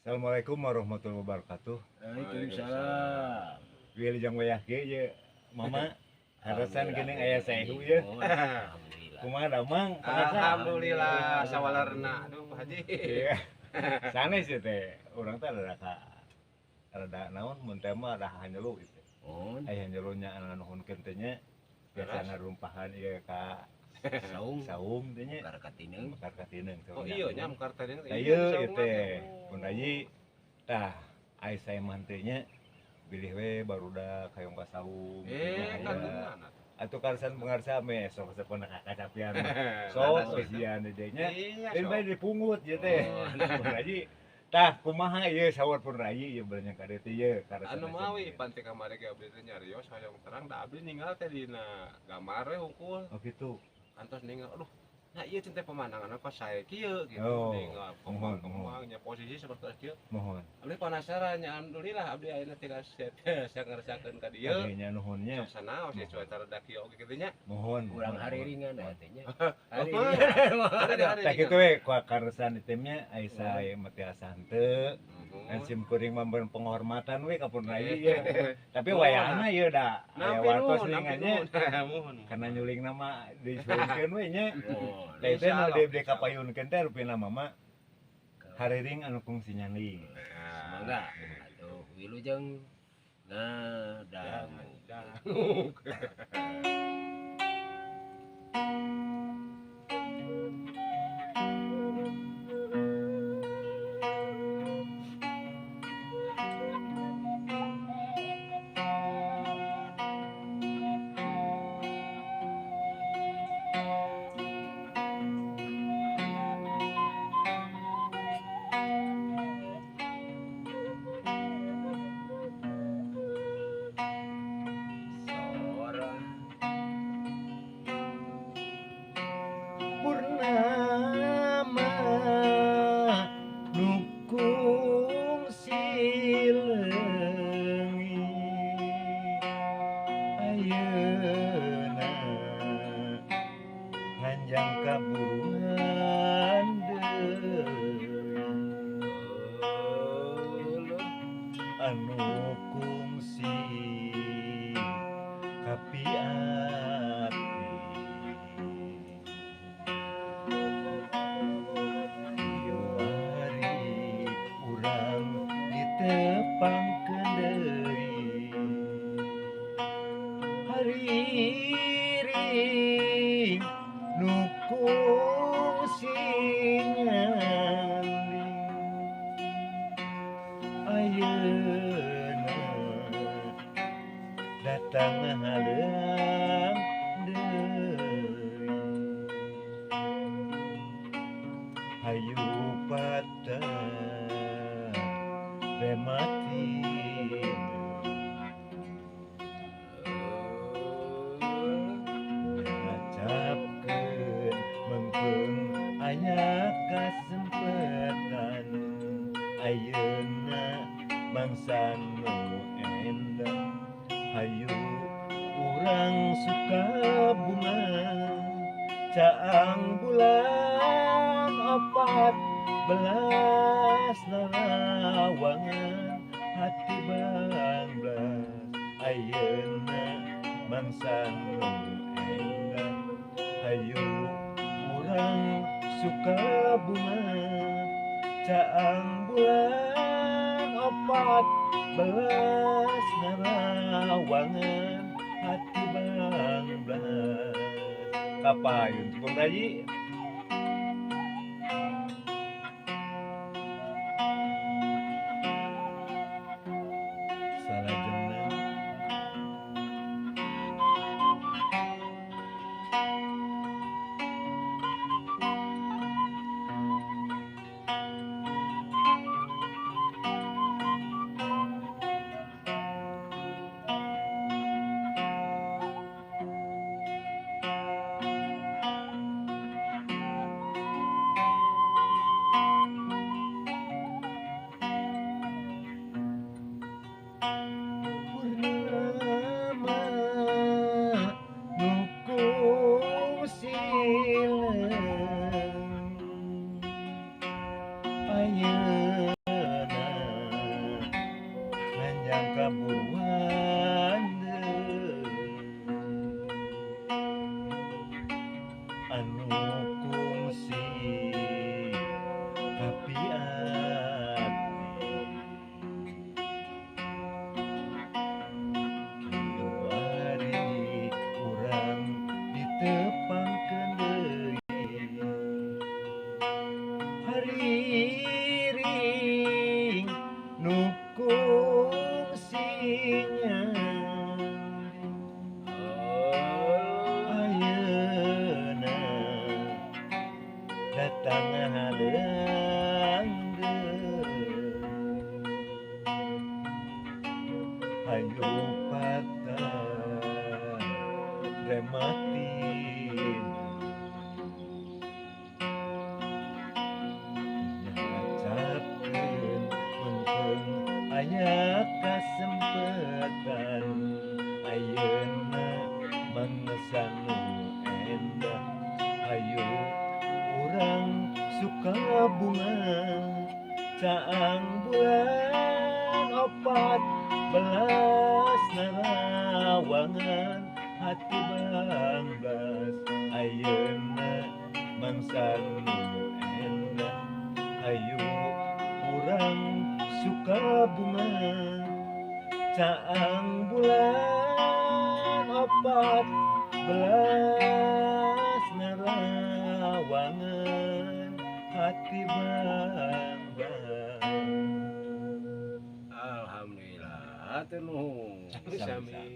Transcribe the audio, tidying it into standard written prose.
Assalamualaikum warahmatullahi wabarakatuh. Waalaikumsalam. Wilujeng wayah ge ye Mama harasan geuning aya saehu ye. Alhamdulillah. Kumaha damang? Alhamdulillah sawalerna. Aduh Pak Haji. Iya. Sanes ye teh urang teh rada ka rada naon mun teh mah rada hanyelu gitu. Oh, Aya hanyelu nya anu nuhunkeun teh nya biasa ngarumpahan ieu ka saung. Saung teh nya. Mekar katineung. Mekar katineung. Oh iya nya mekar katineung. Tah ieu teh pun Haji tah ai saya mah teh nya bilih we barudak hayang ka saung. Eh, atuh karsan pengarsa me sok sepon kacapian. Sok ujian deui nya. Lain bae dipungut ieu teh. Pun Haji tah kumaha ieu saur pun rayi ieu beulanya ka dieu teh ieu karsan. Anu mawi pan teh kamari ge abdi teh nyarios hoyong terang da abdi ninggal teh dina gambar we hungkul. Oh kitu. Antos ninggal aduh. Nah ieu teh pemandangan kok sae kieu gitu ninggal kembang nya posisi seperti kieu. Mohon. Abdi penasaran nya alhamdulillah abdi ayeuna tinggal saya ngersakeun ka dieu. Nya nuhunnya. Sok sanaos ya cuaca rada kieu oge kitu nya. Mohon. Urang hariringan atuh nya. Tah kitu we ku karsan itemnya ai sae mah tiasa henteu. Kan sim kuring mah penghormatan we ka pun rayi ye. Tapi wayahna ieu da aya wartos ningannya. Karena nyuling nama disuhunkeun we nya. Tah itu nu di kapayunkeun teh rupina mama hariring anu kungsi nyanding. Semoga atuh wilujeng ngadangu. Purnama nukung sileungi ayeuna nganjang kaburuan deui anu kungsi kapiati urang ditepangkeun deui hariring nu kungsi nyanding ayeuna datang ngahaleung deui hayu patah remati ngacapkeun mengkeung aya kasempetan ayeuna mangsa nu endang hayu urang suka bunga caang bulan 14 narawangan hati banglas ayeuna mangsa nu endang hayu urang suka bunga caang bulan 14 narawangan hati banglas kapayun pun rayi. Salajengna Panjang kaburuan anu kungsi kapi ati kiwari urang ditepangkeun deui hariring nu kungsinya ayeuna datang haleang deui hayu patah rematin nyacapkeun meungpeung aya kasempatan ayeuna mangsa nu endah hayu urang suka bunga caang bulan 14 narawangan hati banglas ayeuna mangsa nu endah hayu urang suka bunga caang bulan 14 narawangan hati bangga. Alhamdulillah, hatur nuhun. Sami.